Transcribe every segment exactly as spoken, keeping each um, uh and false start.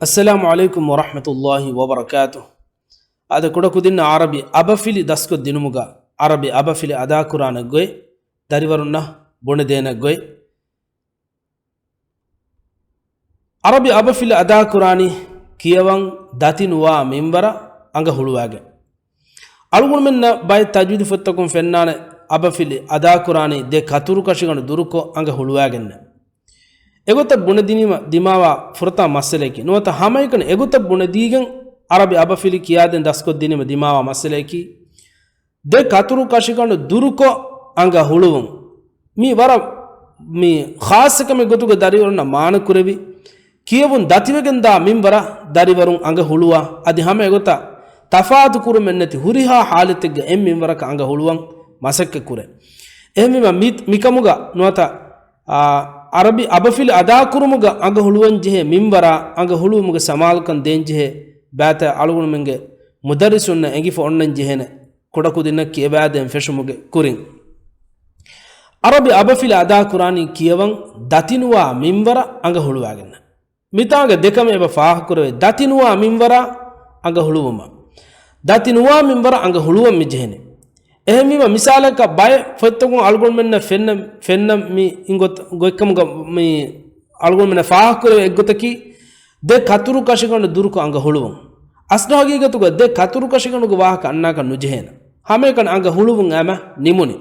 އައްސަލާމު ޢަލައިކުމް ވަރަޙްމަތުﷲި ވަބަރަކާތުހު. އަދި ކުޑަކުދިންނަށް ޢަރަބި އަބަފިލި ދަސްކޮށްދިނުމުގަ ޢަރަބި އަބަފިލި އަދާކުރާނެ ގޮތް ދަރިވަރުންނަށް ބުނެދޭނެ ގޮތް. ޢަރަބި އަބަފިލި އަދާކުރާނީ ކިޔަވަން ދަތިނުވާ މިންވަރަށް އަނގަ ހުޅުވާގެން. އަޅުގަނޑުމެންނަށް ބައެއް ތަޖްވީދު ފޮތްތަކުން ފެންނާނެ އަބަފިލި އަދާކުރާނީ ދެ ކަތުރު ކަށިގަނޑު ދުރުކޮށް އަނގަ ހުޅުވާގެންނޭ. އެގޮތަށް ބުނެދިނީމަ ދިމާވާ ފުރަތަމަ މައްސަލައަކީ. ނުވަތަ ހަމައެކަނި އެގޮތަށް ބުނެދީގެން ޢަރަބި އަބަފިލި ކިޔާދޭން ދަސްކޮށްދިނީމަ ދިމާވާ މައްސަލައަކީ. ދެ ކަތުރު ކަށިގަނޑު ދުރުކޮށް އަނގަ ހުޅުވުން. މީ ވަރަށް މީ ޚާއްޞަކަމެއް ގޮތުގަ ދަރިވަރުންނަށް މާނަކުރެވި، ކިޔެވުން ދަތިވެގެންދާ މިންވަރަށް ދަރިވަރުން އަނގަ ހުޅުވާ، އަދި ހަމަ އެގޮތަށް ތަފާތު ކުރުމެއްނެތި ހުރިހާ ޙާލަތެއްގަ އެއް މިންވަރަކަށް އަނގަ ހުޅުވަން މަސައްކަތް ކުރޭ. އެހެންވީމަ މި، މިކަމުގަ ނުވަތަ، އާ، ޢަރަބި އަބަފިލި އަދާކުރުމުގަ އަނގަ ހުޅުވަން ޖެހޭ މިންވަރާ އަނގަ ހުޅުވުމުގެ ސަމާލުކަން ދޭންޖެހޭ ބައިތައް އަޅުގަނޑުމެންގެ މުދައްރިސުންނަށް އެނގިފަ އޮންނަން ޖެހޭނެ. ކުޑަކުދިންނަށް ކިޔަވާދޭން ފެށުމުގެ ކުރިން، ޢަރަބި އަބަފިލި އަދާކުރާނީ ކިޔަވަން ދަތިނުވާ މިންވަރަށް އަނގަ ހުޅުވާގެން. މިތާނގަ ދެކަމެއް އެބަ ފާހަގަކުރެވޭ. ދަތިނުވާ މިންވަރަށް އަނގަ ހުޅުވުމަށް. ދަތިނުވާ މިންވަރަށް އަނގަ ހުޅުވަން މި ޖެހެނީ. އެހެންވީމަ މިސާލަކަށް ބައެއް ފޮތްތަކުން އަޅުގަނޑުމެންނަށް ފެންނަ، ފެންނަ މި އިނގޮތް، ގޮތްކަމުގަ މި އަޅުގަނޑުމެންނަށް ފާހަގަކުރެވޭ އެއްގޮތަކީ، ދެ ކަތުރު ކަށިގަނޑު ދުރުކޮށް އަނގަ ހުޅުވުން. އަސްލު ހަގީގަތުގަ ދެ ކަތުރު ކަށިގަނޑުގެ ވާހަކަ އަންނާކަށް ނުޖެހޭނެ. ހަމައެކަނި އަނގަ ހުޅުވުން އައިމަ ނިމުނީ.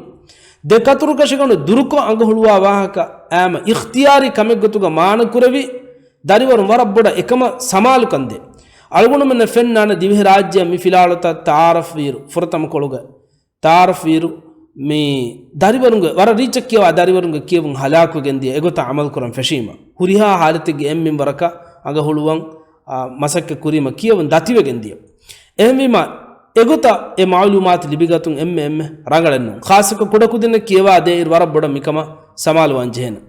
ދެ ކަތުރު ކަށިގަނޑު ދުރުކޮށް އަނގަ ހުޅުވާ ވާހަކަ އައިމަ އިޚްތިޔާރީ ކަމެއްގޮތުގަ މާނަކުރެވި، ދަރިވަރުން ވަރަށް ބޮޑަށް އެކަމަށް ސަމާލުކަން ދޭ. އަޅުގަނޑުމެންނަށް ފެންނާނެ ދިވެހިރާއްޖެއަށް މި ފިލާވަޅުތައް ތަޢާރަފް ވިއިރު، ފުރަތަމަ ކޮޅުގަ ތަޢާރަފް ވިއިރު، މި ދަރިވަރުންގެ، ވަރަށް ރީއްޗަށް ކިޔަވާ ދަރިވަރުންގެ ކިޔެވުން ހަލާކުވެގެން ދިޔަ އެގޮތަށް ޢަމަލު ކުރަން ފެށީމަ، ހުރިހާ ޙާލަތެއްގެ އެއް މިންވަރަކަށް އަނގަ ހުޅުވަން، އާ، މަސައްކަތް ކުރީމަ ކިޔެވުން ދަތިވެގެން ދިޔަ. އެހެންވީމަ، އެގޮތަށް އެ މަޢުލޫމާތު ލިބިގަތުން އެންމެ އެންމެ ރަނގަޅެއް ނޫން. ޚާއްޞަކޮށް ކުޑަކުދިންނަށް ކިޔަވާ ދޭއިރު ވަރަށް ބޮޑަށް މިކަމަށް ސަމާލުވާން ޖެހޭނެ.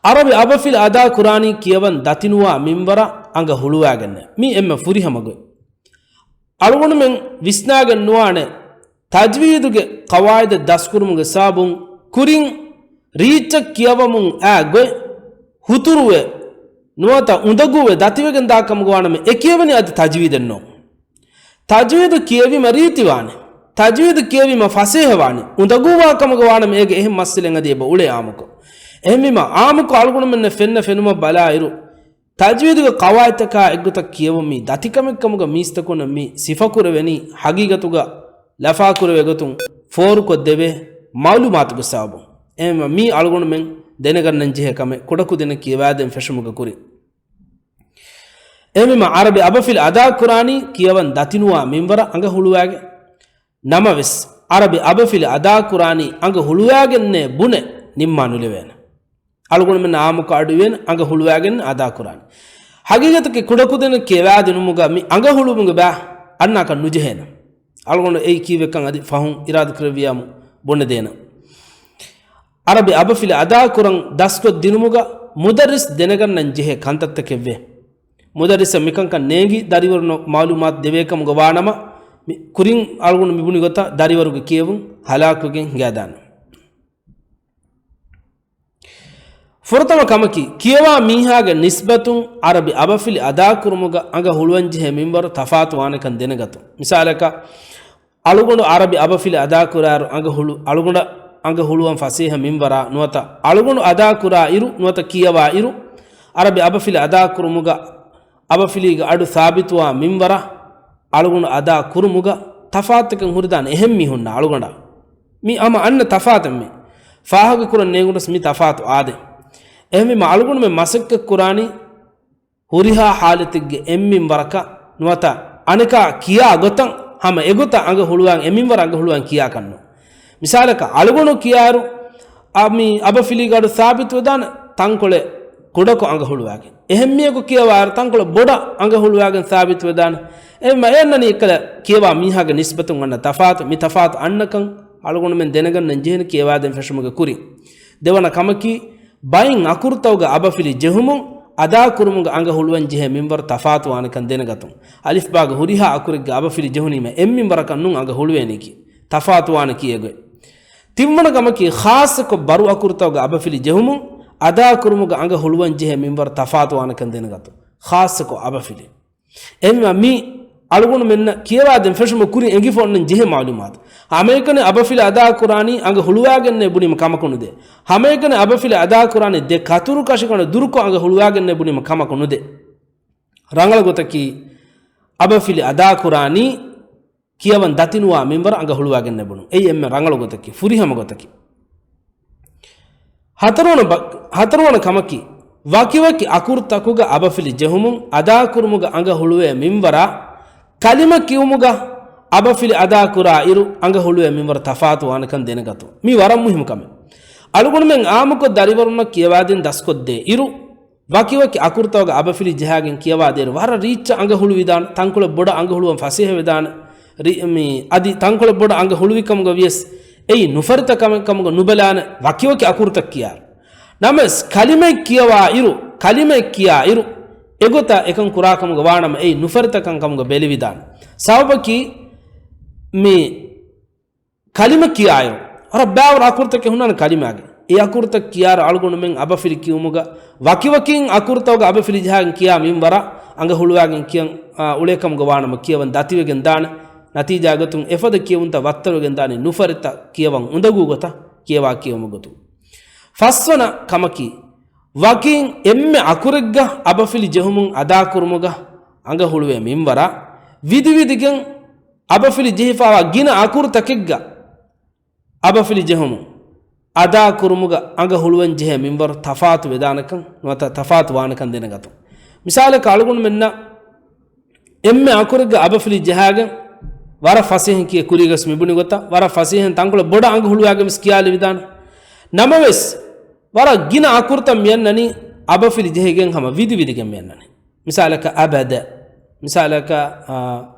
ޢަރަބި އަބަފިލި އަދާ ކުރާނީ ކިޔަވަން ދަތިނުވާ މިންވަރަށް އަނގަ ހުޅުވާގެންނޭ. މީ އެންމެ ފުރިހަމަ ގޮތް. އަޅުގަނޑުމެން ވިސްނާގެން ނުވާނެ، ތަޖްވީދުގެ ޤަވާޢިދެއް ދަސްކުރުމުގެ ސަބަބުން ކުރިން ރީއްޗަށް ކިޔަވަމުން އައި ގޮތް ހުތުރުވެ ނުވަތަ އުނދަގޫވެ ދަތިވެގެން ދާ ކަމުގަ ވާނަމަ، އެ ކިޔެވެނީ އަދި ތަޖްވީދެއް ނޫން. ތަޖްވީދު ކިޔެވީމަ ރީތިވާނެ. ތަޖްވީދު ކިޔެވީމަ ފަސޭހަވާނެ. އުނދަގޫވާ ކަމުގަ ވާނަމަ އޭގެ އެހެން މައްސަލައެއް އަދި އެބަ އުޅޭ އާއްމުކޮށް. އެހެންވީމަ އާއްމުކޮށް އަޅުގަނޑުމެންނަށް ފެންނަ ފެނުމަށް ބަލާއިރު، ތަޖްވީދުގެ ޤަވާޢިދުތަކާ އެއްގޮތަށް ކިޔެވުން މީ ދަތިކަމެއްކަމުގަ މީސްތަކުންނަށް މި ސިފަކުރެވެނީ ހަގީގަތުގަ ލަފާކުރެވޭ ގޮތުން ފޯރުކޮށްދެވޭ މަޢުލޫމާތުގެ ސަބަބުން. އެހެންވީމަ މީ އަޅުގަނޑުމެން ދެނެގަންނަން ޖެހޭ ކަމެއް ކުޑަކުދިންނަށް ކިޔަވާދޭން ފެށުމުގެ ކުރިން. އެހެންވީމަ ޢަރަބި އަބަފިލި އަދާކުރާނީ ކިޔަވަން ދަތިނުވާ މިންވަރަށް އަނގަ ހުޅުވާގެން. ނަމަވެސް، ޢަރަބި އަބަފިލި އަދާކުރާނީ އަނގަ ހުޅުވާގެންނޭ ބުނެ ނިންމާ ނުލެވޭނެ. އަޅުގަނޑުމެން އާއްމުކޮށް އަޑުއިވޭނެ އަނގަ ހުޅުވާގެން އަދާކުރާނީ. ހަގީގަތަކީ ކުޑަކުދިންނަށް ކިޔަވާދިނުމުގަ މި އަނގަ ހުޅުވުމުގެ ބައި އަންނާކަށް ނުޖެހޭނެ. އަޅުގަނޑު އެއީ ކީއްވެކަން އަދި ފަހުން އިރާދަކުރެއްވިޔާމު ބުނެދޭނަން. ޢަރަބި އަބަފިލި އަދާކުރަން ދަސްކޮށްދިނުމުގަ މުދައްރިސް ދެނެގަންނަން ޖެހޭ ކަންތައްތަކެއްވޭ. މުދައްރިސަށް މިކަންކަން ނޭނގި ދަރިވަރުންނަށް މަޢުލޫމާތު ދެވޭކަމުގަ ވާނަމަ، މި ކުރިން އަޅުގަނޑު މިބުނި ގޮތަށް ދަރިވަރުގެ ކިޔެވުން ހަލާކުވެގެން ހިނގާދާނެ. ފުރަތަމަ ކަމަކީ، ކިޔަވާ މީހާގެ ނިސްބަތުން ޢަރަބި އަބަފިލި އަދާކުރުމުގަ އަނގަ ހުޅުވަންޖެހޭ މިންވަރު ތަފާތުވާނެކަން ދެނެގަތުން. މިސާލަކަށް، އަޅުގަނޑު ޢަރަބި އަބަފިލި އަދާކުރާއިރު އަނގަ ހުޅު، އަޅުގަނޑަށް އަނގަ ހުޅުވަން ފަސޭހަ މިންވަރާ ނުވަތަ އަޅުގަނޑު އަދާކުރާ އިރު ނުވަތަ ކިޔަވާ އިރު، ޢަރަބި އަބަފިލި އަދާކުރުމުގަ އަބަފިލީގެ އަޑު ސާބިތުވާ މިންވަރަށް އަޅުގަނޑު އަދާ ކުރުމުގަ ތަފާތުތަކެއް ހުރިދާނެ އެހެން މީހުންނާ އަޅުގަނޑާ. މި ހަމަ އަންނަ ތަފާތެއް މި. ފާހަގަކުރަން ނޭނގުނަސް މި ތަފާތު އާދެ. އެހެންވީމަ އަޅުގަނޑުމެން މަސައްކަތްކުރާނީ ހުރިހާ ޙާލަތެއްގެ އެއްމިންވަރަކަށް ނުވަތަ އަނެކާ ކިޔާ ގޮތަށް ހަމަ އެގޮތަށް އަނގަ ހުޅުވާން އެމިންވަރަށް އަނގަ ހުޅުވާން ކިޔާކަށްނު. މިސާލަކަށް، އަޅުގަނޑު ކިޔާއިރު، އަ، މި އަބަފިލީގެ އަޑު ސާބިތުވެދާނެ ތަންކޮޅެއް ކުޑަކޮށް އަނގަ ހުޅުވާގެން. އެހެން މީހަކު ކިޔަވާއިރު ތަންކޮޅެއް ބޮޑަށް އަނގަ ހުޅުވާގެން ސާބިތުވެދާނެ. އެހެންމަ އެ އަންނަނީ އެއްކަލަ ކިޔަވާ މީހާގެ ނިސްބަތުން އަންނަ ތަފާތު، މި ތަފާތު އަންނަކަން އަޅުގަނޑުމެން ދެނެގަންނަން ޖެހެނީ ކިޔަވާދޭން ފެށުމުގެ ކުރިން. ދެވަނަ ކަމަކީ، ބައިން އަކުރުތަކުގެ އަބަފިލި ޖެހުމުން އަދާކުރުމުގަ އަނގަ ހުޅުވަން ޖެހޭ މިންވަރު ތަފާތުވާނެކަން ދެނެގަތުން. އަލިފްބާގެ ހުރިހާ އަކުރެއްގެ އަބަފިލި ޖެހުނީމަ އެއްމިންވަރަކަށް ނޫން އަނގަ ހުޅުވޭނީކީ. ތަފާތުވާނެ ކިޔޭގޮތް. ތިންވަނަ ކަމަކީ، ޚާއްޞަކޮށް ބަރު އަކުރުތަކުގެ އަބަފިލި ޖެހުމުން އަދާކުރުމުގަ އަނގަ ހުޅުވަން ޖެހޭ މިންވަރު ތަފާތުވާނެކަން ދެނެގަތުން. ޚާއްޞަކޮށް އަބަފިލި. އެހެންވީމާ މި އަޅުގަނޑުމެންނަށް ކިޔަވާދޭން ފެށުމަށް ކުރިން އެނގިފަ އޮންނަން ޖެހޭ މައުލޫމާތު. ހަމައެކަނި އަބަފިލި އަދާކުރާނީ އަނގަ ހުޅުވާގެންނޭ ބުނީމަ ކަމަކު ނުދޭ. ހަމައެކަނި އަބަފިލި އަދާކުރާނީ ދެ ކަތުރު ކަށިގަނޑު ދުރުކޮށް އަނގަ ހުޅުވާގެންނޭ ބުނީމަ ކަމަކު ނުދޭ. ރަނގަޅު ގޮތަކީ އަބަފިލި އަދާކުރާނީ ކިޔަވަން ދަތިނުވާ މިންވަރަށް އަނގަ ހުޅުވާގެންނޭ ބުނުން. އެއީ އެންމެ ރަނގަޅު ގޮތަކީ، ފުރިހަމަ ގޮތަކީ. ހަތަރުވަނަ ބަ-، ހަތަރުވަނަ ކަމަކީ، ވަކިވަކި އަކުރުތަކުގަ އަބަފިލި ޖެހުމުން އަދާކުރުމުގަ އަނގަ ހުޅުވޭ މިންވަރާ، ކަލިމަ ކިޔުމުގަ އަބަފިލި އަދާކުރާ އިރު އަނގަ ހުޅުވޭ މިންވަރު ތަފާތު ވާނެކަން ދެނެގަތުން. މީ ވަރަށް މުހިމް ކަމެއް. އަޅުގަނޑުމެން އާއްމުކޮށް ދަރިވަރުންނަށް ކިޔަވާދޭން ދަސްކޮށްދޭ އިރު، ވަކިވަކި އަކުރުތަކުގަ އަބަފިލި ޖަހާގެން ކިޔަވާދޭއިރު، ވަރަށް ރީއްޗަށް އަނގަ ހުޅުވިދާނެ، ތަންކޮޅެއް ބޮޑަށް އަނގަ ހުޅުވަން ފަސޭހަވެދާނެ، ރި-، މި، އަދި ތަންކޮޅެއް ބޮޑަށް އަނގަ ހުޅުވިކަމުގަ ވިޔަސް، އެއީ ނުފަރިތަ ކަމެއް ކަމުގަ ނުބަލާނެ، ވަކިވަކި އަކުރުތައް ކިޔާއިރު. ނަމަވެސް، ކަލިމައެއް ކިޔަވާ އިރު، ކަލިމައެއް ކިޔާ އިރު، އެގޮތަށް އެކަން ކުރާކަމުގަ ވާނަމަ، އެއީ ނުފަރިތަކަން ކަމުގަ ބެލެވިދާނެ. ސަބަބަކީ، މި، ކަލިމަ ކިޔާއިރު، ވަރަށް ބައިވަރު އަކުރުތަކެއް ހުންނާނެ ކަލިމާގެ. އެ އަކުރުތައް ކިޔާއިރު އަޅުގަނޑުމެން އަބަފިލި ކިޔުމުގަ ވަކިވަކިން އަކުރުތަކުގަ އަބަފިލި ޖަހާގެން ކިޔާ މިންވަރަށް އަނގަ ހުޅުވާގެން ކިޔަން، އާ، އުޅޭކަމުގަ ވާނަމަ ކިޔަވަން ދަތިވެގެން ދާނެ. ނަތީޖާގޮތުން އެފަދަ ކިޔެވުންތައް ވައްތަރުވެގެން ދާނީ ނުފަރިތަ ކިޔަވަން އުނދަގޫ ގޮތަށް ކިޔަވާ ކިޔެވުމުގެ ގޮތުން. ފަސްވަނަ ކަމަކީ، ވަކިން އެންމެ އަކުރެއްގަ އަބަފިލި ޖެހުމުން އަދާކުރުމުގަ އަނގަ ހުޅުވޭ މިންވަރަށް ވިދިވިދިގެން އަބަފިލި ޖެހިފައިވާ ގިނަ އަކުރުތަކެއްގަ އަބަފިލި ޖެހުމުން އަދާކުރުމުގަ އަނގަ ހުޅުވަން ޖެހޭ މިންވަރު ތަފާތު ވެދާނެކަން، ނުވަތަ ތަފާތު ވާނެކަން ދެނެގަތުން. މިސާލަކަށް އަޅުގަނޑުމެންނަށް އެންމެ އަކުރެއްގަ އަބަފިލި ޖަހާގެން ވަރަށް ފަސޭހައިން ކިޔޭ ކުރީގަސް މިބުނި ގޮތަށް ވަރަށް ފަސޭހައިން ތަންކޮޅެއް ބޮޑަށް އަނގަ ހުޅުވާގެން ވެސް ކިޔާލެވިދާނެ. ނަމަވެސް، ވަރަށް ގިނަ އަކުރުތައް މި އަންނަނީ އަބަފިލި ޖެހިގެން ހަމަ ވިދިވިދިގެން މި އަންނަނީ. މިސާލަކަށް އަބަދަ، މިސާލަކަށް، އާ،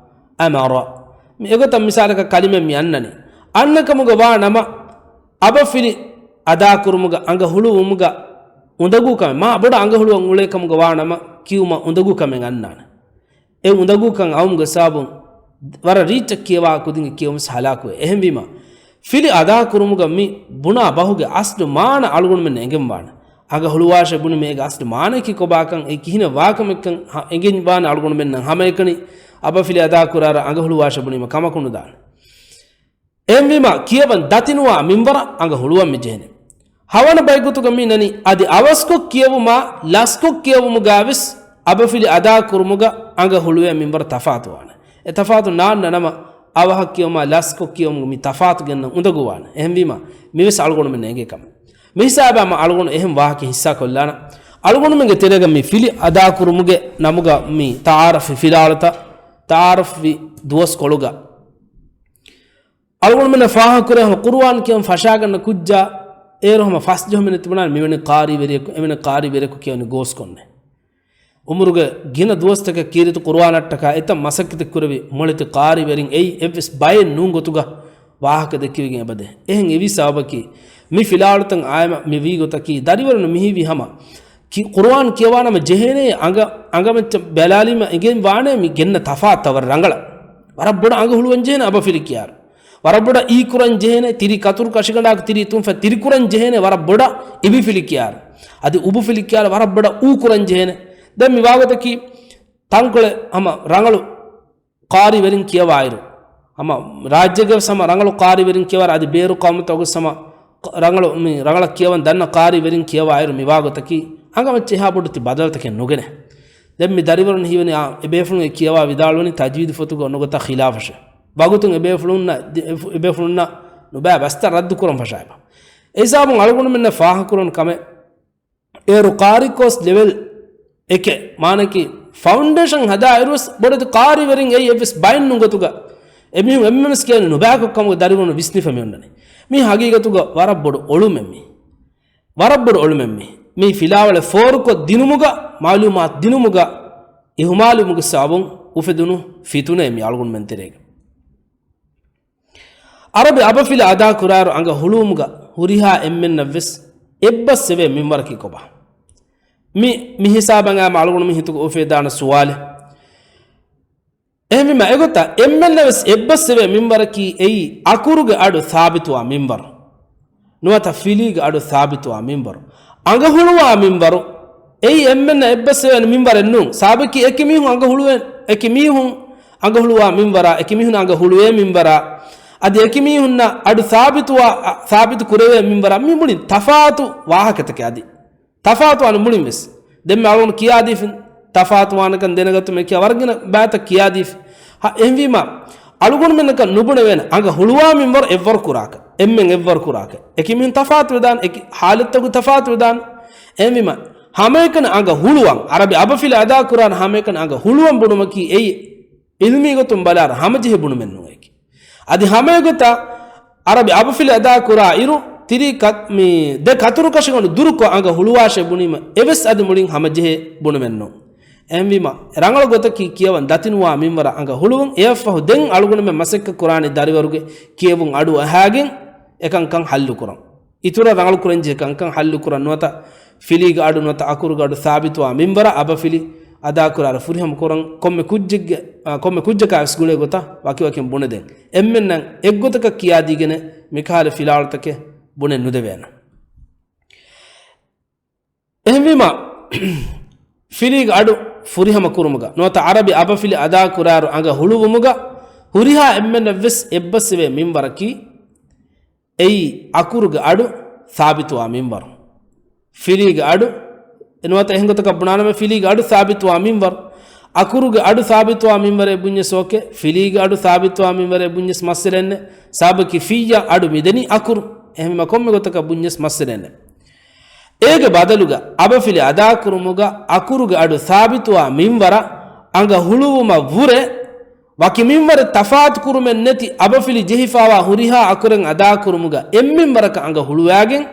އަމަރަ. މި އެގޮތަށް މިސާލަކަށް ކަލިމަ މި އަންނަނީ. އަންނަ ކަމުގަ ވާ ނަމަ، އަބަފިލި އަދާކުރުމުގަ އަނގަ ހުޅުވުމުގަ އުނދަގޫ ކަމެއް، މާ ބޮޑަށް އަނގަ ހުޅުވަން އުޅޭ ކަމުގަ ވާ ނަމަ، ކިޔުމަށް އުނދަގޫ ކަމެއް އަންނާނެ. އެ އުނދަގޫކަން އައުމުގެ ސަބަބުން ވަރަށް ރީއްޗަށް ކިޔަވާ ކުދިންގެ ކިޔެވުމަސް ހަލާކުވޭ. އެހެންވީމަ، ފިލި އަދާކުރުމުގަ މި ބުނާ ބަހުގެ އަސްލު މާނަ އަޅުގަނޑުމެން އެނގެންވާނެ. އަނގަ ހުޅުވާށޭ ބުނި މޭގެ އަސްލު މާނައަކީ ކޮބާކަން، އެ ކިހިނެއް ވާކަމެއްކަން ހަ-، އެނގެން ވާނެ އަޅުގަނޑުމެންނަށް. ހަމައެކަނި އަބަފިލި އަދާކުރާއިރު އަނގަ ހުޅުވާށޭ ބުނީމަ ކަމަކު ނުދާނެ. އެހެންވީމަ، ކިޔަވަން ދަތިނުވާ މިންވަރަށް އަނގަ ހުޅުވަން މި ޖެހެނީ. ހަވަނަ ބައިގޮތުގަ މި ނަނީ، އަދި އަވަސްކޮށް ކިޔެވުމާ ލަސްކޮށް ކިޔެވުމުގަވެސް އަބަފިލި އަދާކުރުމުގަ އަނގަ ހުޅުވޭ މިންވަރު ތަފާތުވާނެ. އެ ތަފާތު ނާންނަ ނަމަ، އަވަހަށް ކިޔެވުމާ ލަސްކޮށް ކިޔެވުމުގަ މި ތަފާތު ގެންނަން އުނދަގޫވާނެ. އެހެންވީމަ، މިވެސް އަޅުގަނޑުމެން އެނގޭ ކަމެއް. މި ހިސާބާ މަ އަޅުގަނޑު އެހެން ވާހަކަ ހިއްސާކޮށްލާނަ. އަޅުގަނޑުމެންގެ ތެރޭގަ މި ފިލި އަދާކުރުމުގެ ނަމުގަ މި ތައާރަފްވި ފިލާވަޅުތައް، ތައާރަފްވި ދުވަސްކޮޅުގަ އަޅުގަނޑުމެންނަށް ފާހަގަކުރޭ ހަމަ ޤުރުއާން ކިޔަން ފަށާގަންނަ ކުއްޖާ އޭރު ހަމަ ފަސް ޖަހުމެއް ނެތިބުނާނެ މިވެނި ޤާރީވެރިޔަކު، އެވެނި ޤާރީވެރިޔަކު ކިޔަވަނި ގޯސްކޮންނެ. އުމުރުގެ ގިނަ ދުވަސްތަކަށް ކީރިތި ޤުރުއާނަށްޓަކާ އެތައް މަސައްކަތެއް ކުރެވި މޮޅެތި ޤާރީވެރިން އެއީ އެއްވެސް ބައެއް ނޫން ގޮތުގަ ވާހަކަ ދެއްކެވިގެން އެބަދޭ. އެހެން އެވީ ސަބަބަކީ މި ފިލާވަޅުތައް އާއިމަ މި ވީ ގޮތަކީ ދަރިވަރުން މިހީވީ ހަމަ ކި-، ޤުރުއާން ކިޔަވާނަމަ ޖެހޭނޭ އަނގަ، އަނގަމައްޗަށް ބަލާލީމަ އެނގެން ވާނޭ މި ގެންނަ ތަފާތުތައް ވަރަށް ރަނގަޅަށް. ވަރަށް ބޮޑަށް އަނގަ ހުޅުވަން ޖެހޭނެ އަބަފިލި ކިޔާއިރު. ވަރަށް ބޮޑަށް އީ ކުރަން ޖެހޭނެ، ތިރި ކަތުރު ކަށިގަނޑާއެކު ތިރި ތުންފަތް ތިރި ކުރަން ޖެހޭނެ، ވަރަށް ބޮޑަށް އިބިފިލި ކިޔާއިރު. އަދި އުބުފިލި ކިޔާއިރު ވަރަށް ބޮޑަށް އޫ ކުރަން ޖެހޭނެ. ދެން މި ވާގޮތަކީ ތަންކޮޅެއް ހަމަ ރަނގަޅު ޤާރީވެރިން ކިޔަވާއިރު، ހަމަ ރާއްޖޭގެ ވެސް ހަމަ ރަނގަޅު ޤާރީވެރިން ކިޔަވާއިރު، އަދި ބޭރު ޤައުމުތަކުގެ ވެސް ހަމަ ރަނގަޅު، މި ރަނގަޅަށް ކިޔަވަން ދަންނަ ޤާރީވެރިން ކިޔަވާއިރު މި ވާގޮތަކީ އަނގަމައްޗަށް އެހާ ބޮޑު ތި ބަދަލުތަކެއް ނުގެނެ. ދެން މި ދަރިވަރުން ހީވަނީ އާ، އެބޭފުޅުން އެ ކިޔަވާ ވިދާޅުވަނީ ތަޖްވީދު ފޮތުގަ އޮންނަ ގޮތަށް ޚިލާފަށެ. ވަގުތުން އެބޭފުޅުންނަށް، އެބޭފުޅުންނަށް ނުބައި ބަސްތައް ރައްދު ކުރަން ފަށާއިބަ. އެ ހިސާބުން އަޅުގަނޑުމެންނަށް ފާހަގަކުރަން ކަމެއް އޭރު ޤާރީ ކޯސް ލެވެލް އެކެއް، މާނައަކީ ފައުންޑޭޝަން ހަދާއިރުވެސް ބޮޑެތި ޤާރީވެރިން އެއީ އެއްވެސް ބައެއް ނޫން ގޮތުގަ އެމީހުން އެންމެންވެސް ކިޔަނީ ނުބައިކޮށް ކަމުގެ ދަރިވަރުން ވިސްނިފަ މި އޮންނަނީ. މީ ހަގީގަތުގަ ވަރަށް ބޮޑު އޮޅުމެއް މީ. ވަރަށް ބޮޑު އޮޅުމެއް މީ. މީ ފިލާވަޅެއް ފޯރުކޮށް ދިނުމުގަ، މައުލޫމާތު ދިނުމުގަ އިހުމާލުވުމުގެ ސަބަބުން އުފެދުނު ފިތުނައެއް މީ އަޅުގަނޑުމެން ތެރޭގަ. އަރަބި އަބަފިލި އަދާކުރާއިރު އަނގަ ހުޅުވުމުގަ ހުރިހާ އެންމެންނަށްވެސް އެއްބަސްވެވޭ މިންވަރަކީ ކޮބާ؟ މި، މި ހިސާބަށް އައިމަ އަޅުގަނޑު މި ހިތުގަ އުފެދާނެ ސުވާލެއް. އެހެންވީމަ އެގޮތަށް އެންމެންނަށްވެސް އެއްބަސްވެވޭ މިންވަރަކީ އެއީ އަކުރުގެ އަޑު ސާބިތުވާ މިންވަރު. ނުވަތަ ފިލީގެ އަޑު ސާބިތުވާ މިންވަރު. އަނގަ ހުޅުވާ މިންވަރު. އެއީ އެންމެންނަށް އެއްބަސްވެވޭނެ މިންވަރެއް ނޫން. ސާބަކީ އެކި މީހުން އަނގަ ހުޅުވޭ، އެކި މީހުން އަނގަ ހުޅުވާ މިންވަރާ، އެކި މީހުން އަނގަ ހުޅުވޭ މިންވަރާ، އަދި އެކި މީހުންނަށް އަޑު ސާބިތުވާ، ސާބިތު ކުރެވޭ މިންވަރާ، މި މުޅިން ތަފާތު ވާހަކަތަކެއް އަދި. ތަފާތުވާނެ މުޅިން ވެސް. ދެންމެ އަޅުގަނޑު ކިޔާދީފިން. ތަފާތުވާނެކަން ދެނެގަތުމެއް ކިޔާ ވަރަށް ގިނަ ބައިތައް ކިޔާދީފި. ހަ، އެހެންވީމަ، އަޅުގަނޑުމެންނަކަށް ނުބުނެވޭނެ އަނގަ ހުޅުވާ މިންވަރު އެއްވަރު ކުރާކަށް. އެންމެން އެއްވަރު ކުރާކަށް. އެކި މީހުން ތަފާތު ވެދާނެ، އެކި ހާލަތްތަކު ތަފާތު ވެދާނެ. އެހެންވީމަ، ހަމައެކަނި އަނގަ ހުޅުވަން، އަރަބި އަބަފިލި އަދާކުރާނެ ހަމައެކަނި އަނގަ ހުޅުވަން ބުނުމަކީ އެއީ އިލްމީ ގޮތުން ބަލާއިރު ހަމަޖެހޭ ބުނުމެއް ނޫން އެކި. އަދި ހަމައެގޮތަށް އަރަބި އަބަފިލި އަދާކުރާ އިރު، ތިރީ ކަ-، މި ދެ ކަތުރުކަށިގަނޑު ދުރުކޮށް އަނގަ ހުޅުވާށޭ ބުނީމަ އެވެސް އަދި މުޅިން ހަމަޖެހޭ ބުނުމެއް ނޫން. އެހެންވީމަ، ރަނގަޅު ގޮތަކީ ކިޔަވަން ދަތިނުވާ މިންވަރަށް އަނގަ ހުޅުވުން. އެއަށްފަހު ދެން އަޅުގަނޑުމެން މަސައްކަތް ކުރާނީ ދަރިވަރުގެ ކިޔެވުން އަޑު އަހާގެން އެކަންކަން ހައްލު ކުރަން. އިތުރަށް ރަނގަޅު ކުރަން ޖެހޭ ކަންކަން ހައްލު ކުރަން ނުވަތަ ފިލީގެ އަޑު ނުވަތަ އަކުރުގެ އަޑު ސާބިތުވާ މިންވަރަށް އަބަފިލި އަދާކުރާއިރު ފުރިހަމަ ކުރަން ކޮންމެ ކުއްޖެއްގެ، އާ، ކޮންމެ ކުއްޖަކާވެސް ގުޅޭ ގޮތަށް ވަކިވަކިން ބުނެދޭން. އެންމެންނަށް އެއްގޮތަކަށް ކިޔާދީގެނެއް މިކަހަލަ ފިލާވަޅުތަކެއް ބުނެ ނުދެވޭނެ. އެހެންވީމަ، ފިލީގެ އަޑު ފުރިހަމަ ކުރުމުގަ ނުވަތަ އަރަބި އަބަފިލި އަދާކުރާއިރު އަނގަ ހުޅުވުމުގަ ހުރިހާ އެންމެންނަށްވެސް އެއްބަސްވެވޭ މިންވަރަކީ، އެއީ އަކުރުގެ އަޑު ސާބިތުވާ މިންވަރު. ފިލީގެ އަޑު، ނުވަތަ އެހެން ގޮތަކަށް ބުނާނަމަ ފިލީގެ އަޑު ސާބިތުވާ މިންވަރު. އަކުރުގެ އަޑު ސާބިތުވާ މިންވަރޭ ބުންޏަސް އޯކޭ. ފިލީގެ އަޑު ސާބިތުވާ މިންވަރޭ ބުންޏަސް މައްސަލައެއް ނެތް. ސާބަކީ ފިއްޔަށް އަޑު މިދެނީ އަކުރު. އެހެންވީމަ ކޮންމެ ގޮތަކަށް ބުންޏަސް މައްސަލައެއް ނެތް. އޭގެ ބަދަލުގަ އަބަފިލި އަދާކުރުމުގަ އަކުރުގެ އަޑު ސާބިތުވާ މިންވަރަށް އަނގަ ހުޅުވުމަށް ވުރެ ވަކި މިންވަރެއް ތަފާތު ކުރުމެއް ނެތި އަބަފިލި ޖެހިފާވާ ހުރިހާ އަކުރެއް އަދާކުރުމުގަ އެއްމިންވަރަކަށް އަނގަ ހުޅުވާގެން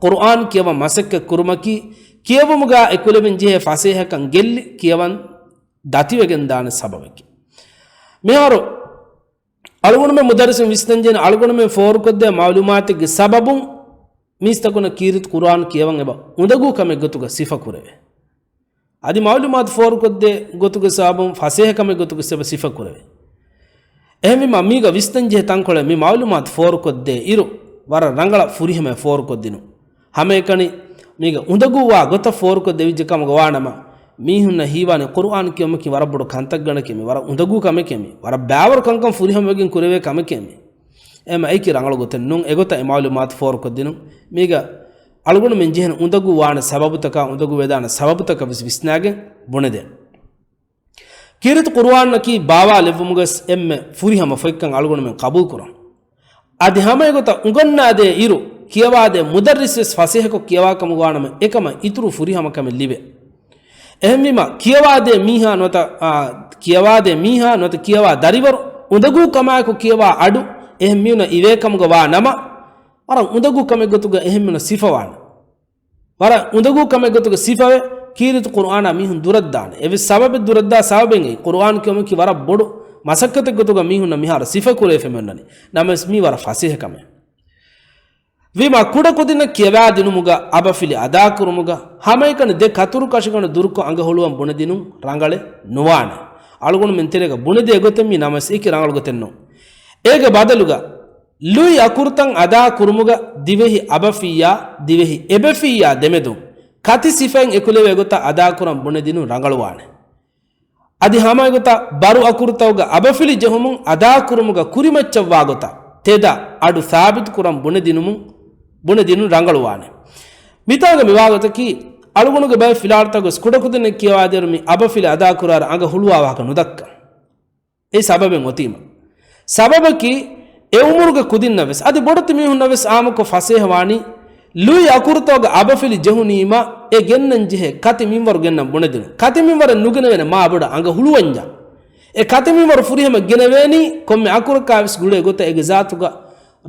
ޤުރުއާން ކިޔަވަން މަސައްކަތް ކުރުމަކީ، ކިޔެވުމުގަ އެކުލެވެން ޖެހޭ ފަސޭހަކަން ގެއްލި ކިޔަވަން ދަތިވެގެން ދާނެ ސަބަބެކޭ. މިހާރު އަޅުގަނޑުމެން މުދައްރިސުން ވިސްނަންޖެހޭނެ އަޅުގަނޑުމެން ފޯރުކޮށްދޭ މައުލޫމާތެއްގެ ސަބަބުން މީސްތަކުންނަށް ކީރިތި ޤުރުއާން ކިޔަވަން އެބަ އުނދަގޫ ކަމެއް ގޮތުގަ ސިފަ ކުރެވޭ. އަދި މައުލޫމާތު ފޯރުކޮށްދޭ ގޮތުގެ ސަބަބުން ފަސޭހަ ކަމެއް ގޮތުގަ އެބަ ސިފަ ކުރެވޭ. އެހެންވީމަ މީގަ ވިސްނަންޖެހޭ ތަންކޮޅެއް މި މައުލޫމާތު ފޯރުކޮށްދޭ އިރު، ވަރަށް ރަނގަޅަށް ފުރިހަމަޔަށް ފޯރުކޮށްދިނުން. ހަމައެކަނި މީގަ އުނދަގޫވާ ގޮތަށް ފޯރުކޮށް ދެވިއްޖެ ކަމުގަ ވާނަމަ، މީހުންނަށް ހީވާނެ ޤުރުއާން ކިޔުމަކީ ވަރަށް ބޮޑު ކަންތައްގަނޑެކޭ މި، ވަރަށް އުނދަގޫ ކަމެކޭ މި، ވަރަށް ބައިވަރު ކަންކަން ފުރިހަމަވެގެން ކުރެވޭ ކަމެކޭ މި. އެމަ އެކި ރަނގަޅު ގޮތެއް ނޫން. އެގޮތަށް އެ މައުލޫމާތު ފޯރުކޮށްދިނުން. މީގަ އަޅުގަނޑުމެން ޖެހެން އުނދަގޫ ވާނެ ސަބަބުތަކާ، އުނދަގޫ ވެދާނެ ސަބަބުތަކަށް ވެސް ވިސްނާގެން ބުނެދޭން. ކީރިތި ޤުރުއާންއަކީ ބާވާލެއްވުމުގަސް އެންމެ ފުރިހަމަ ފޮތްކަން އަޅުގަނޑުމެން ޤަބޫލުކުރަން. އަދި ހަމައެގޮތަށް އުނގަންނާދޭ އިރު، ކިޔަވާދޭ މުދައްރިސް ވެސް ފަސޭހަކޮށް ކިޔަވާކަމުގަ ވާނަމަ، އެކަމަށް އިތުރު ފުރިހަމަ ކަމެއް ލިބޭ. އެހެންވީމަ، ކިޔަވާދޭ މީހާ ނުވަތަ، އާ، ކިޔަވާދޭ މީހާ ނުވަތަ ކިޔަވާ ދަރިވަރު އުނދަގޫ ކަމާއެކު ކިޔަވާ އަޑު އެހެން މީހުނަށް އިވޭ ކަމުގަ ވާ ނަމަ، ވަރަށް އުނދަގޫ ކަމެއް ގޮތުގަ އެހެން މީހުނަށް ސިފަވާނެ. ވަރަށް އުނދަގޫ ކަމެއް ގޮތުގަ ސިފަވެ، ކީރިތި ޤުރުއާނާ މީހުން ދުރަށްދާނެ. އެވެސް ސަބަބެއް ދުރަށްދާ ސަބަބެއް އެއީ، ޤުރުއާން ކިޔުމަކީ ވަރަށް ބޮޑު މަސައްކަތެއް ގޮތުގަ މީހުންނަށް މިހާރު ސިފަ ކުރެވިފަ މިއޮންނަނީ. ނަމަވެސް މީ ވަރަށް ފަސޭހަ ކަމެއް. ވީމާ ކުޑަކުދިންނަށް ކިޔަވާދިނުމުގަ، އަބަފިލި އަދާކުރުމުގަ، ހަމައެކަނި ދެ ކަތުރު ކަށިގަނޑު ދުރުކޮށް އަނގަ ހުޅުވަން ބުނެދިނުން ރަނގަޅެއް ނުވާނެ. އަޅުގަނޑުމެން ތެރޭގަ ބުނެދޭ ގޮތެއް މީ ނަމަވެސް އެކި ރަނގަޅު ގޮތެއް ނޫން. އޭގެ ބަދަލުގަ، ލުއި އަކުރުތައް އަދާ ކުރުމުގަ ދިވެހި އަބަފިއްޔާ، ދިވެހި އެބަފިއްޔާ ދެމެދުން ކަތި ސިފައިން އެކުލެވޭ ގޮތަށް އަދާކުރަން ބުނެދިނުން ރަނގަޅުވާނެ. އަދި ހަމައެގޮތަށް ބަރު އަކުރުތަކުގަ އަބަފިލި ޖެހުމުން އަދާކުރުމުގަ ކުރިމައްޗަށްވާ ގޮތަށް ތެދަށް އަޑު ސާބިތުކުރަން ބުނެދިނުމުން، ބުނެދިނުން ރަނގަޅުވާނެ. މިތާގަ މިވާގޮތަކީ، އަޅުގަނޑުގެ ބައެއް ފިލާވަޅުތައް ގޮސް ކުޑަކުދިންނަށް ކިޔަވާދޭއިރު މި އަބަފިލި އަދާކުރާއިރު އަނގަ ހުޅުވާ ވާހަކަ ނުދައްކަން. އެއީ ސަބަބެއް އޮތީމަ. ސަބަބަކީ، އެ އުމުރުގެ ކުދިންނަށް ވެސް، އަދި ބޮޑެތި މީހުންނަށް ވެސް އާއްމުކޮށް ފަސޭހަވާނީ، ލުއި އަކުރުތަކުގަ އަބަފިލި ޖެހުނީމަ، އެ ގެންނަން ޖެހޭ ކަތި މިންވަރު ގެންނަން ބުނެދިނުން. ކަތި މިންވަރެއް ނުގެނެވޭނެ މާ ބޮޑަށް އަނގަ ހުޅުވަންޏާ. އެ ކަތި މިންވަރު ފުރިހަމަ ގެނެވޭނީ، ކޮންމެ އަކުރަކާ ވެސް ގުޅޭ ގޮތަށް އޭގެ ޒާތުގަ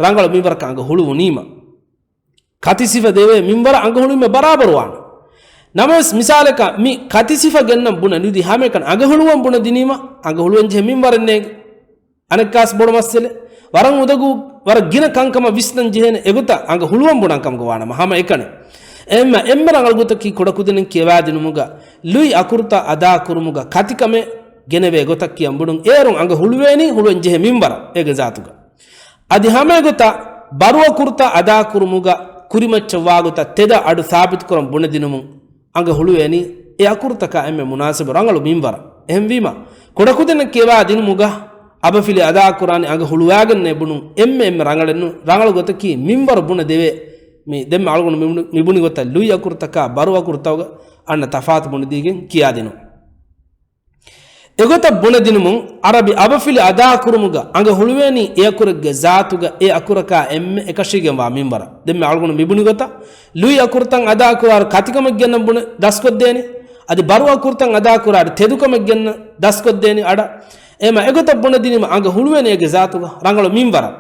ރަނގަޅު މިންވަރަކަށް އަނގަ ހުޅުވުނީމަ. ކަތި ސިފަ ދެވޭ މިންވަރަށް އަނގަ ހުޅުވީމަ ބަރާބަރު ވާނެ. ނަމަވެސް މިސާލަކަށް މި ކަތި ސިފަ ގެންނަން ބުނަން ނުދީ ހަމައެކަނި އަނގަ ހުޅުވަން ބުނެދިނީމަ، އަނގަ ހުޅުވަން ޖެހޭ މިންވަރެއް ނޭނގެ. އަނެއްކާސް ބޮޑު މައްސަލެއް. ވަރަށް އުނދަގޫ، ވަރަށް ގިނަ ކަންކަމަށް ވިސްނަން ޖެހޭނެ އެގޮތަށް އަނގަ ހުޅުވަން ބުނަން ކަމުގަ ވާނަމަ ހަމަ އެކަނި. އެހެންމަ އެންމެ ރަނގަޅު ގޮތަކީ ކުޑަކުދިންނަށް ކިޔަވާދިނުމުގަ ލުއި އަކުރުތައް އަދާ ކުރުމުގަ ކަތިކަމެއް ގެނެވޭ ގޮތަށް ކިޔަން ބުނުން. އޭރުން އަނގަ ހުޅުވޭނީ ހުޅުވަން ޖެހޭ މިންވަރަށް އޭގެ ޒާތުގަ. އަދި ހަމަ އެގޮތަށް ބަރު އަކުރުތައް އަދާ ކުރުމުގަ ކުރިމައްޗަށް ވާގޮތަށް ތެދަށް އަޑު ސާބިތުކުރަން ބުނެދިނުމުން. އަނގަ ހުޅުވޭނީ އެ އަކުރުތަކާ އެންމެ މުނާސިބު ރަނގަޅު މިންވަރަށް. އެހެންވީމަ، ކުޑަކުދިންނަށް ކިޔަވާ ދިނުމުގަ އަބަފިލި އަދާކުރާނީ އަނގަ ހުޅުވާގެންނޭ ބުނުން އެންމެ އެންމެ ރަނގަޅެއްނު، ރަނގަޅު ގޮތަކީ މިންވަރު ބުނެ ދެވޭ. މި ދެންމެ އަޅުގަނޑު މި ބުނި، މި ބުނި ގޮތަށް ލުއި އަކުރުތަކާ ބަރު އަކުރުތަކުގަ އަންނަ ތަފާތު ބުނެދީގެން ކިޔާދިނުން. އެގޮތަށް ބުނެދިނުމުން، ޢަރަބި އަބަފިލި އަދާކުރުމުގަ އަނގަ ހުޅުވޭނީ އެ އަކުރެއްގެ ޒާތުގަ އެ އަކުރަކާ އެންމެ އެކަށީގެންވާ މިންވަރަށް. ދެންމެ އަޅުގަނޑު މިބުނި ގޮތަށް، ލުއި އަކުރުތައް އަދާކުރާއިރު ކަތިކަމެއް ގެންނަން ބުނެ ދަސްކޮށްދޭނެ. އަދި ބަރު އަކުރުތައް އަދާކުރާއިރު ތެދުކަމެއް ގެންނަ ދަސްކޮށްދޭނެ އަޑަށް. އެހެމަ އެގޮތަށް ބުނެދިނީމަ އަނގަ ހުޅުވޭނެ އޭގެ ޒާތުގަ ރަނގަޅު މިންވަރަށް.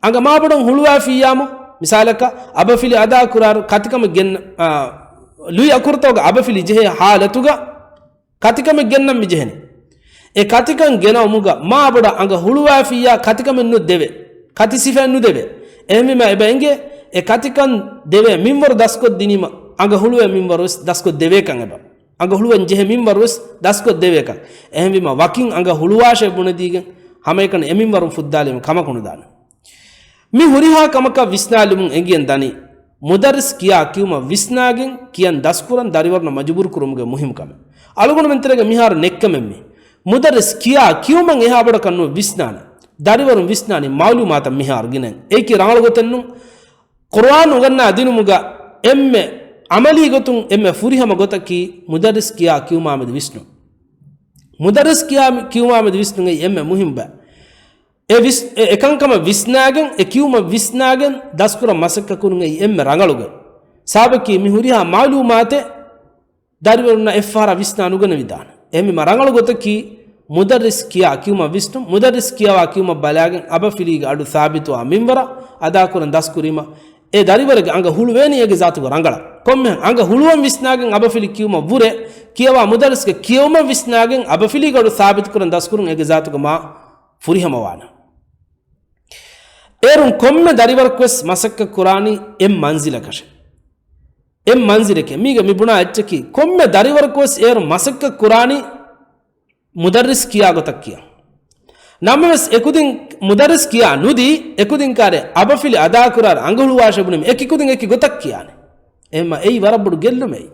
އަނގަ މާބޮޑަށް ހުޅުވާފިއްޔާމު، މިސާލަކަށް އަބަފިލި އަދާކުރާއިރު ކަތިކަމެއް ގެން، އާ، ލުއި އަކުރުތަކުގަ އަބަފިލި ޖެހޭ ހާލަތުގަ، ކަތިކަމެއް ގެންނަން މި ޖެހެނީ. އެ ކަތިކަން ގެނައުމުގަ މާބޮޑަށް އަނގަ ހުޅުވާފިއްޔާ ކަތިކަމެއް ނުދެވޭ. ކަތި ސިފައެއް ނުދެވޭ. އެހެންވީމަ އެބަ އެނގޭ، އެ ކަތިކަން ދެވޭ މިންވަރު ދަސްކޮށްދިނީމަ، އަނގަ ހުޅުވޭ މިންވަރު ވެސް ދަސްކޮށް ދެވޭކަން އެބަ. އަނގަ ހުޅުވަން ޖެހޭ މިންވަރު ވެސް ދަސްކޮށް ދެވޭކަން. އެހެންވީމަ ވަކިން އަނގަ ހުޅުވާށޭ ބުނެދީގެން ހަމައެކަނި އެ މިންވަރުން ފުއްދާލީމަ ކަމަކު ނުދާނެ. މި ހުރިހާ ކަމަކަށް ވިސްނާލުމުން އެނގިގެން ދަނީ، މުދައްރިސް ކިޔާ ކިޔުމަށް ވިސްނާގެން ކިޔަން ދަސްކުރަން ދަރިވަރުންނަށް މަޖުބޫރު ކުރުމުގެ މުހިންމުކަމެއް. އަޅުގަނޑުމެން ތެރޭގަ މިހާރު ނެއްކަމެއް މީ. މުދައްރިސް ކިޔާ ކިޔުމަށް އެހާ ބޮޑަކަށް ނުވެ ވިސްނާނެ. ދަރިވަރުން ވިސްނާނީ މައުލޫމާތަށް މިހާރު ގިނައިން. އެއީކީ ރަނގަޅު ގޮތެއް ނޫން. ޤުރުއާން އުނގަންނާ ދިނުމުގަ އެންމެ ޢަމަލީ ގޮތުން އެންމެ ފުރިހަމަ ގޮތަކީ މުދައްރިސް ކިޔާ ކިޔުމާމެދު ވިސްނުން. މުދައްރިސް ކިޔާ ކިޔުމާމެދު ވިސްނުން އެއީ އެންމެ މުހިންމު ބައެއް. އެ ވިސް-، އެ އެކަންކަމަށް ވިސްނާގެން، އެ ކިޔުމަށް ވިސްނާގެން ދަސްކުރަން މަސައްކަތް ކުރުން އެއީ އެންމެ ރަނގަޅު ގޮތް. ސަބަބަކީ މި ހުރިހާ މައުލޫމާތެއް ދަރިވަރުންނަށް އެއްފަހަރާ ވިސްނާ ނުގަނެވިދާނެ. އެހެންވީމަ ރަނގަޅު ގޮތަކީ މުދައްރިސް ކިޔާ ކިޔުމަށް ވިސްނުން، މުދައްރިސް ކިޔަވާ ކިޔުމަށް ބަލާގެން އަބަފިލީގެ އަޑު ސާބިތުވާ މިންވަރަށް އަދާކުރަން ދަސްކުރީމަ، އެ ދަރިވަރެއްގެ އަނގަ ހުޅުވޭނީ އޭގެ ޒާތުގަ ރަނގަޅަށް. ކޮންމެހެން އަނގަ ހުޅުވަން ވިސްނާގެން އަބަފިލި ކިޔުމަށް ވުރެ، ކިޔަވާ މުދައްރިސްގެ ކިޔެވުމަށް ވިސްނާގެން އަބަފިލީގެ އަޑު ސާބިތުކުރަން ދަސްކުރުން އޭގެ ޒާތުގަ މާ ފުރިހަމަވާނެ. އޭރުން ކޮންމެ ދަރިވަރަކުވެސް މަސައްކަތް ކުރާނީ އެއް މަންޒިލަކަށެ. އެއް މަންޒިލެކޭ. މީގަ މި ބުނާ އެއްޗަކީ، ކޮންމެ ދަރިވަރަކުވެސް އޭރު މަސައްކަތް ކުރާނީ މުދައްރިސް ކިޔާ ގޮތަށް ކިޔަން. ނަމަވެސް އެކުދިން މުދައްރިސް ކިޔާ ނުދީ، އެކުދިން ކާރެ އަބަފިލި އަދާކުރާ އަނގަ ހުޅުވާށޭ ބުނީމަ، އެކި ކުދިން އެކި ގޮތަށް ކިޔާނެ. އެހެންމަ އެއީ ވަރަށް ބޮޑު ގެއްލުމެއް.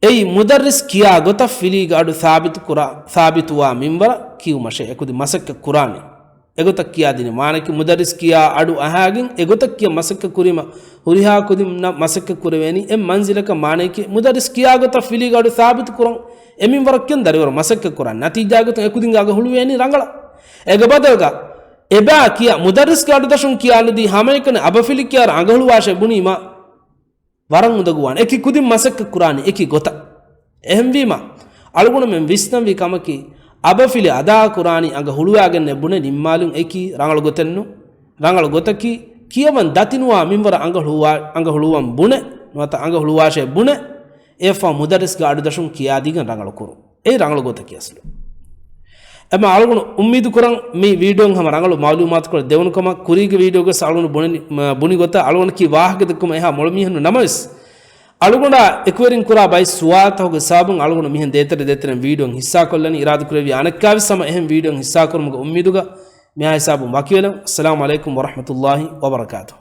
އެއީ މުދައްރިސް ކިޔާ ގޮތަށް ފިލީގެ އަޑު ސާބިތު ކުރާ، ސާބިތުވާ މިންވަރަށް ކިޔުމަށޭ އެކުދިން މަސައްކަތް ކުރާނީ. އެގޮތަށް ކިޔާދިނީ މާނައަކީ މުދައްރިސް ކިޔާ އަޑު އަހާގެން އެގޮތަށް ކިޔަން މަސައްކަތް ކުރީމަ، ހުރިހާ ކުދިންނަށް މަސައްކަތް ކުރެވޭނީ އެއް މަންޒިލަކަށް. މާނައަކީ މުދައްރިސް ކިޔާ ގޮތަށް ފިލީގެ އަޑު ސާބިތު ކުރަން އެ މިންވަރަށް ކިޔަން ދަރިވަރު މަސައްކަތް ކުރާނީ. ނަތީޖާގޮތުން އެކުދިންގެ އަނގަ ހުޅުވޭނީ ރަނގަޅަށް. އޭގެ ބަދަލުގަ އެބައި ކިޔާ މުދައްރިސްގެ އަޑު ދަށުން ކިޔާ ނުދީ ހަމައެކަނި އަބަފިލި ކިޔާ އަނގަ ހުޅުވާށޭ ބުނީމަ، ވަރަށް އުނދަގޫވާނެ. އެކި ކުދިން މަސައްކަތް ކުރާނީ އެކި ގޮތަށް. އެހެންވީމަ، އަޅުގަނޑުމެން ވިސްނަންވީ ކަމަކީ، އަބަފިލި އަދާ ކުރާނީ އަނގަ ހުޅުވާގެންނޭ ބުނެ ނިންމާލުން އެކީ ރަނގަޅު ގޮތެއްނު. ރަނގަޅު ގޮތަކީ، ކިޔަވަން ދަތިނުވާ މިންވަރަށް އަނގަ ހުޅުވާ-، އަނގަ ހުޅުވަން ބުނެ، ނުވަތަ އަނގަ ހުޅުވާށޭ ބުނެ، އެއަށްފަހު މުދައްރިސްގެ އަޑުދަށުން ކިޔާދީގެން ރަނގަޅު ކުރުން. އެއީ ރަނގަޅު ގޮތަކީ އަސްލު. އެމަ އަޅުގަނޑު އުއްމީދު ކުރަން މި ވީޑިއޯން ހަމަ ރަނގަޅު މައުލޫމާތުކޮޅެއް ދެވުނު ކަމަށް. ކުރީގެ ވީޑިއޯގަސް އަޅުގަނޑު ބުނެ-، މަ-، ބުނި ގޮތަށް އަޅުގަނޑަކީ ވާހަކަ ދެއްކުމަށް އެހާ މޮޅު މީހެއް ނޫން ނަމަވެސް، އަޅުގަނޑާ އެކުވެރިން ކުރާ ބައެއް ސުވާލުތަކުގެ ސަބަބުން އަޅުގަނޑު މިހެން ދޭތެރެ ދޭތެރެން ވީޑިއޯން ހިއްސާކޮށްލަނީ. އިރާދަކުރެއްވިއްޔާ އަނެއްކާވެސް ހަމަ އެހެން ވީޑިއޯން ހިއްސާކުރުމުގެ އުއްމީދުގަ މިހާ ހިސާބުން ވަކިވެލަން. އައްސަލާމު ޢަލައިކުމް ވަރަޙްމަތުﷲ ވަބަރަކާތުހު.